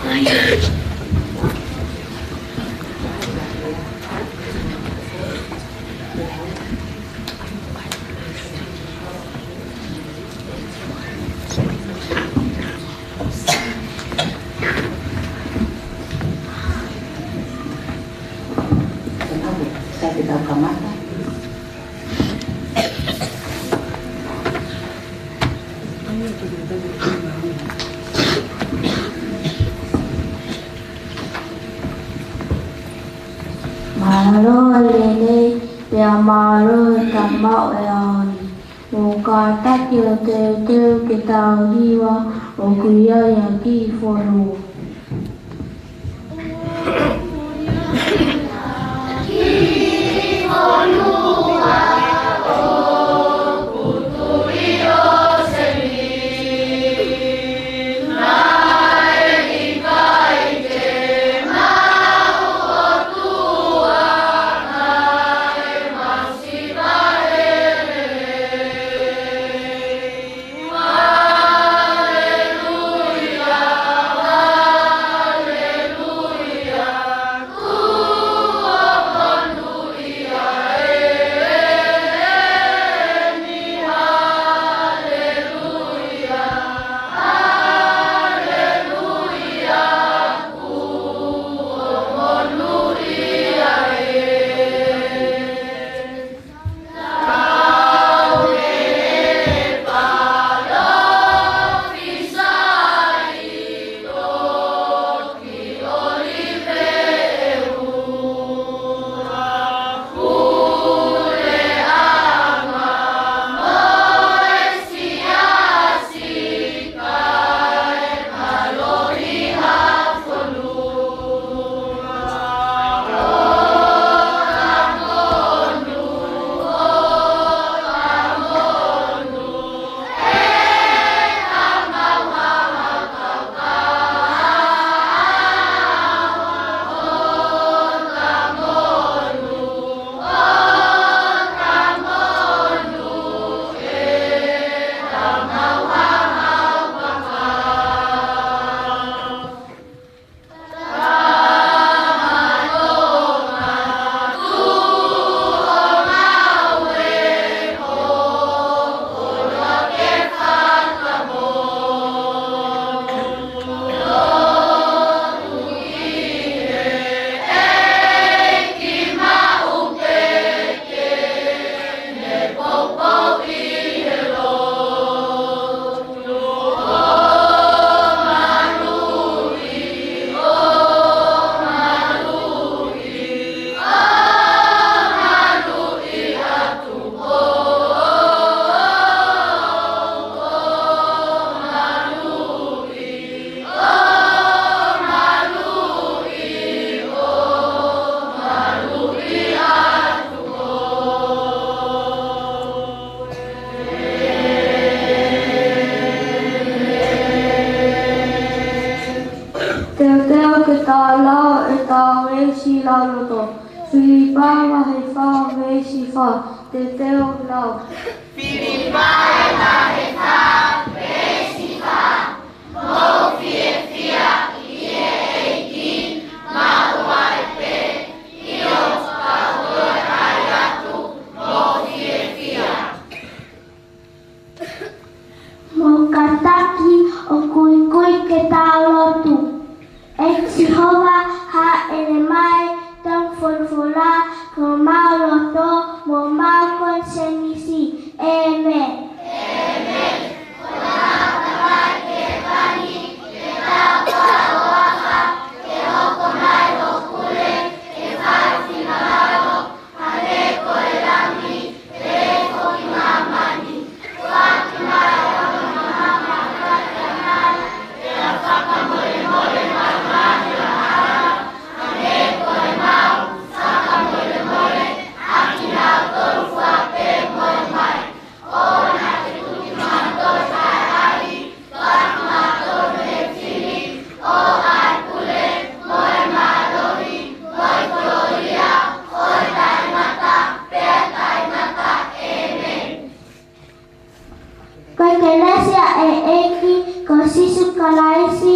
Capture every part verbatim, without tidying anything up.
Sai, ke tau kamata. Mālō e lelei, pea mālō e tamaʻi ʻaho ni. ʻOku kātaki ʻo teuteu ke tau hiva ʻoku ʻi ai ʻa e kiʻi fonua. Teuteu ke tau lau ʻetau veesi lauloto. Filipai vahe fā veesi fā. Teuteu lau. Filipai vahe fā veesi fā. Mou fiefia ʻi he ʻEiki maʻu ai pē, ʻio, kau toe ʻai atu, mou fiefia. Mou kātaki ʻo kuikui ke tau lotu. ʻE Sihova, hāʻele mai, tau folofola, ko homau loto mo homau konisēnisi. ʻĒmeni. Ko e kelesi ʻa e ʻEiki ko Sīsū Kalaisi,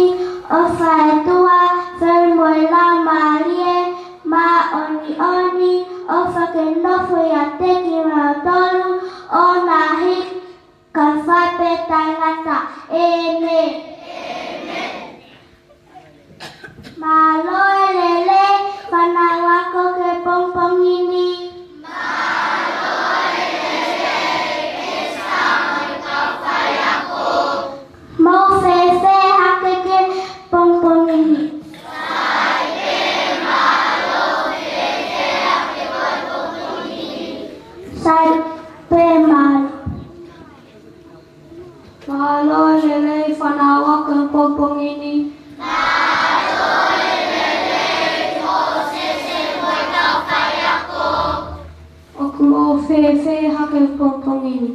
ʻOku mou fēfē hake pongipongi ni?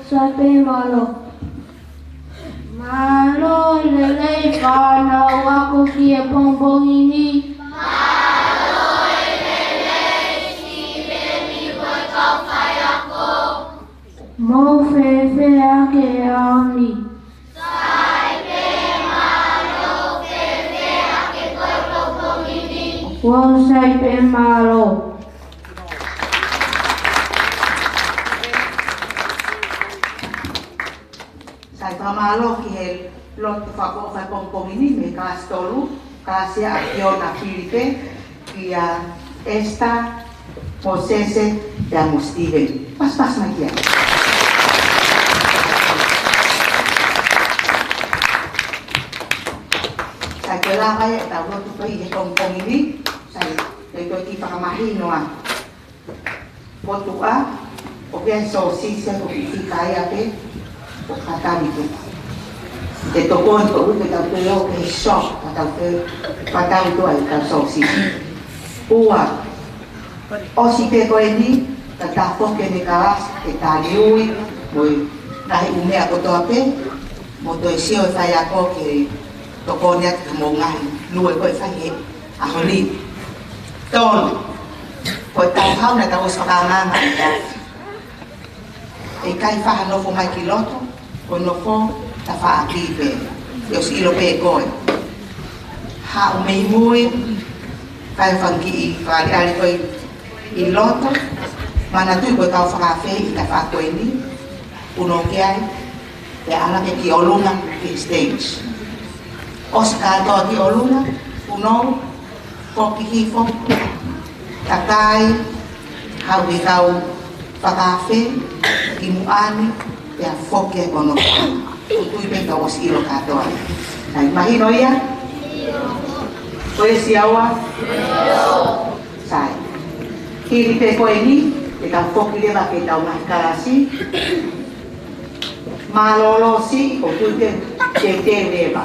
Sai pē mālō. Mālō lelei fānau ako ki he pongipongi ni. Mou fēfē hake he ʻaho ni? Sai pē mālō. Fēfē hake koe pongipongi ni? Mou sai pē mālō. Sai fakamālō ki he lotu fakaʻofa pongipongi ni mei he kalasi tolu, kalasi ʻa Fiona Filipe, kia Esther, Mosese, pea mo Steven. Pasipasi mai kia. Sai ko e lava ia ʻetau lotu ko ē he pongipongi ni, sai, ʻe toe kiʻi fakamahino ā. Ko tuʻa, ʻoku ʻi ai e sōsisi ʻoku ʻikai pē, ʻoku kātaki tuʻa. ʻE tokoni ko ē ke tau pē ō ki he shop, ka tau pē, ka tau tuʻa ʻetau sōsisi. Ua, ʻosi pē ko eni, ka tau foki ki he kalasi, ke tali ui, mo e ngaahi ʻū meʻa kotoa pē, mo toe sio e faiako ke tokoni atu ki hoʻomou ngaahi lue ko ē ʻe fai he ʻaho ni. Tolu, ko e tau hau naʻa tau ʻosi fakaangaanga ʻi he ʻaho. ʻE ʻikai faʻa nofo mai ki loto, ko e nofo tafaʻaki pē. ʻE ʻosi ʻilo pē ʻe koe. Haʻu mei mui, fai fanga kiʻi fakaʻaliʻali ko ē ʻi loto, manatuʻi ko e kau fakaafe ʻi he tafaʻaki ko eni, punou ki ai, pea ala ke ki ʻolunga ki he stage. ʻOsi kātoa ki ʻolunga, punou, foki hifo, takai, haʻu ki he kau fakaafe, ʻi muʻa ni, pea foki ai ʻo nofo. ʻOku ou tui pē kuo ʻosi ʻilo kātoa. Sai, mahino ia? Ko e siaua? Sai. Hili pē ko eni, ʻe tau foki leva ki heʻetau ngaahi kalasi. Mālōlō siʻi, ʻoku ou tui pē ke te leva.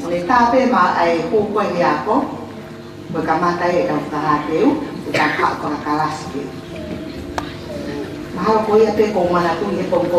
ʻO ne tā pē mai ʻa e hū ko ē he ako, ko e kamata ʻetau fakahāteu, ʻetau haʻu fakakalasi pē. Mahalo ko ia pē ʻoku ou manatuʻi he pongipongi